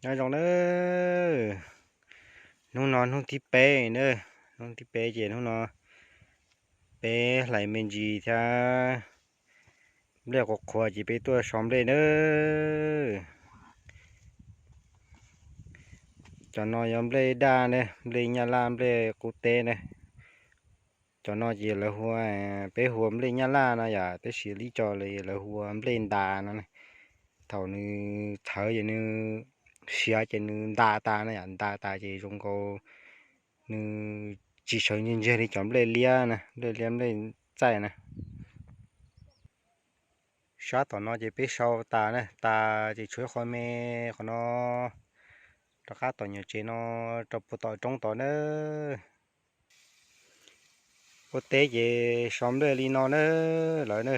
Nyob zoo na, hnub no hnub thib peb na, hnub thib peb ces hnub no peb hlais me ntsis thiab nplej qhuav qhuav ces peb tuaj so nplej na. Cov no yog nplej daj ne, nplej nyab laj, nplej qub teb ne. Cov no ces lawv hu, peb hu ua nplej nyab laj no yom, tab sis ib co lawv hu ua nplej ntas no. Thaum nws txhawv ces nws siav ces nws ntas tas no yom, ntas tas ces zoo nkaus nws tsis sawv ntsiag ntsiag li cov nplej liab na, nplej liab nplej txaij na. Sab tom no ces peb sau tas na, tas ces tshuav qhov me, qhov no rov qab tom nyuag tsev no rau puag tom roob tod na. Ua teb ces sau nplej li no na, lawv na,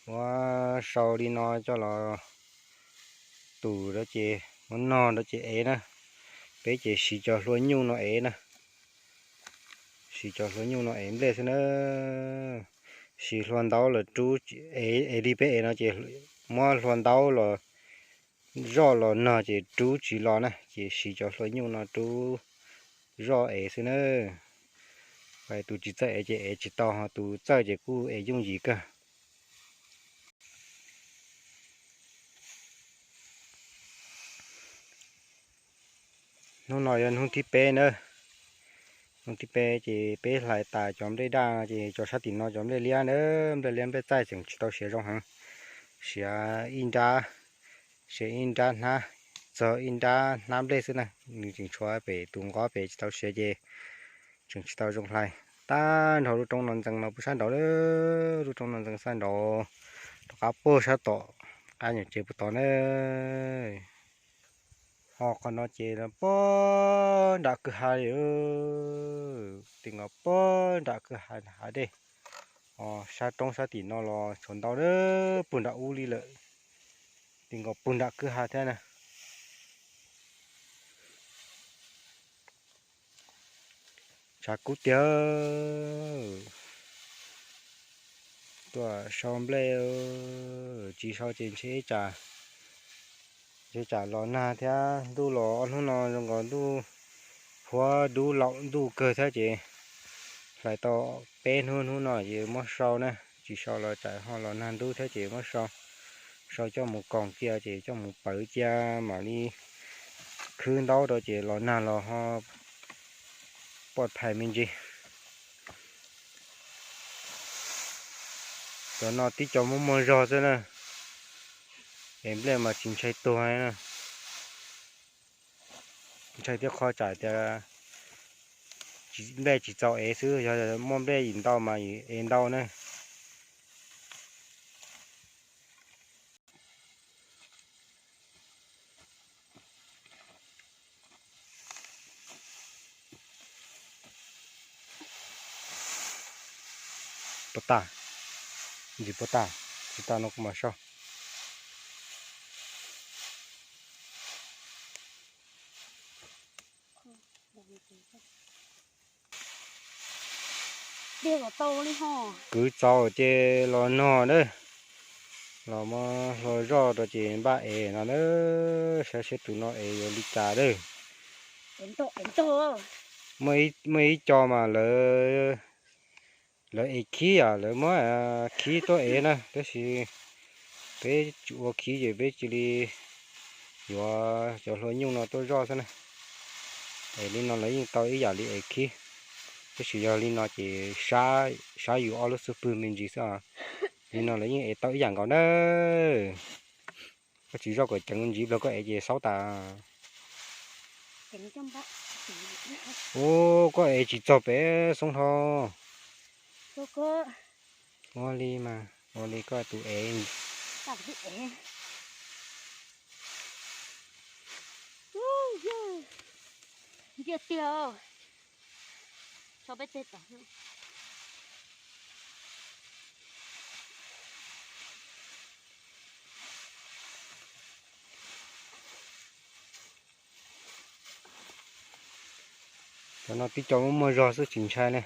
muab sau li no coj los tus rau ces muab nog rau ces ev na. Peb ces siv cov hlua nyuj no ev na, siv cov hlua nyuj no ev nplej xwb na. Siv hlua ntaub los rub, ev li peb ev no ces muab hlua ntaub los zoj los nog ces rub tsis los na, ces siv cov hlua nyuj no rub zoj ev xwb na. Tus tsis txawj ev ces ev tsis tau, ho tus txawj ces kuj ev yooj yim kawg. Hnub no yog hnub thib peb na, hnub thib peb ces peb hlais tas cov nplej daj no ces cov sab tim no cov nplej liab na, nplej liab nplej txaij tseem tsis tau siav zoo heev, siav ib nrab, siav ib nrab hnab, txog ib nrab hnab nplej xwb na, nws tseem tshuav pem tus nqov pem tsis tau siav ces tseem tsis tau zoo hlais. Tag nrho lub roob no ntxeev no puag sab nraud, lub roob no ntxeev sab nraud, rov qab puag sab tom qab nyuag tsev puag tod na. Ho qhov no ces puag nram kwj ha li, tim nkaus puag nram kwj ha nram hav dej. Ho sab roob sab tim no los tshuav ntau puag nram ub li lawm, tim nkaus puag nram kwj ha thiab na. Tshav kub tiag, tuaj sau nplej, tsis sau ces ntshe tsam, ntshe tsam los nag thiab. Ntuj los ob hnub no zoo nkaus ntuj huab dub laum ntuj kawg thiab ces hlais tau peb hnub, hnub no ces muab sau na, tsis sau los tsam ho los nag ntub thiab ces muab sau, sau coj mus koom cia ces coj mus pawv cia mam li khwb ntaub rau ces los nag los ho poj phais me ntsis. Cov no tib co muaj muaj zog xwb na, es nplej mas tsis ntshai tuag na. Ntshai thiab qhov tsam tias nplej tsis txaus ev xwb, yog muaj nplej yim ntau mas ev ntau na. Puas tas? Ntsis puas tas? Tsis tas no kuv mam sau. Kwv txaus ces los nog na, los muab hlua zoj rau ces npaj ev no na, saib seb tus no ev yuav li cas lawm. Muaj ib co mas lawv, lawv ev khib, lawv muab khib tuaj ev na, tab sis peb tsis ua khib ces peb cia li yuav cov hlua nyuj no tuaj zoj xwb na. Es li no lawv yeej tau ib yam li ev khib, tab sis yog li no ces sab, sab yus ob lub xub pwg me ntsis xwb. Li no lawv yeej ev tau ib yam nkaus na. Koj tsis zoj kom ceev ntsis pliag koj ev ces xaub tas. Ub, koj ev tsis txog pem xoob hlo. Ua li mas, ua li koj tus ev. Ntsia tiag. Cov no tib co muaj muaj zog xwb tsis ntshai ne.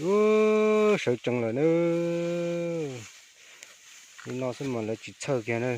Ub, sawv tsees lawm na. Li no xwb mas lawv tsis txhawj kiag na.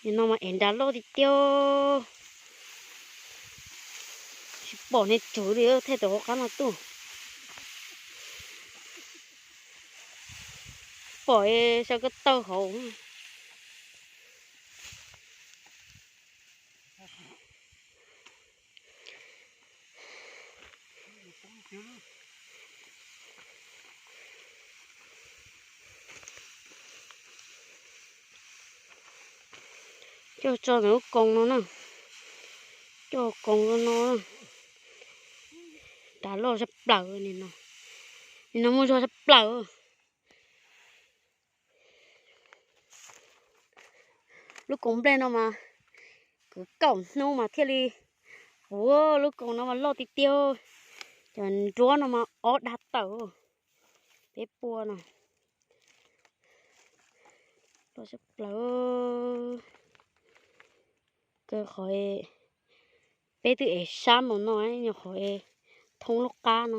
Nim no mas ev nrad loj tiag tiag. Tsis pom niag tswv li, thaj tau hauv qab no tuaj. Pom saw ko taw hauv. Coj tso ntawm lub koos no na. Coj koos no. Nrad loj sab plaws nim no. Nim no muaj zog sab plaws. Lub koos nplej no mas kwv kaum hnub mas thiaj li huv. Lub koos no mas loj tiag tiag. Cov nruab no mas ob dag tawm. Peb puas no. Loj sab plaws. Kaw qhov peb twb ev sab mus no, nyuam qhuav thoob lub qab no.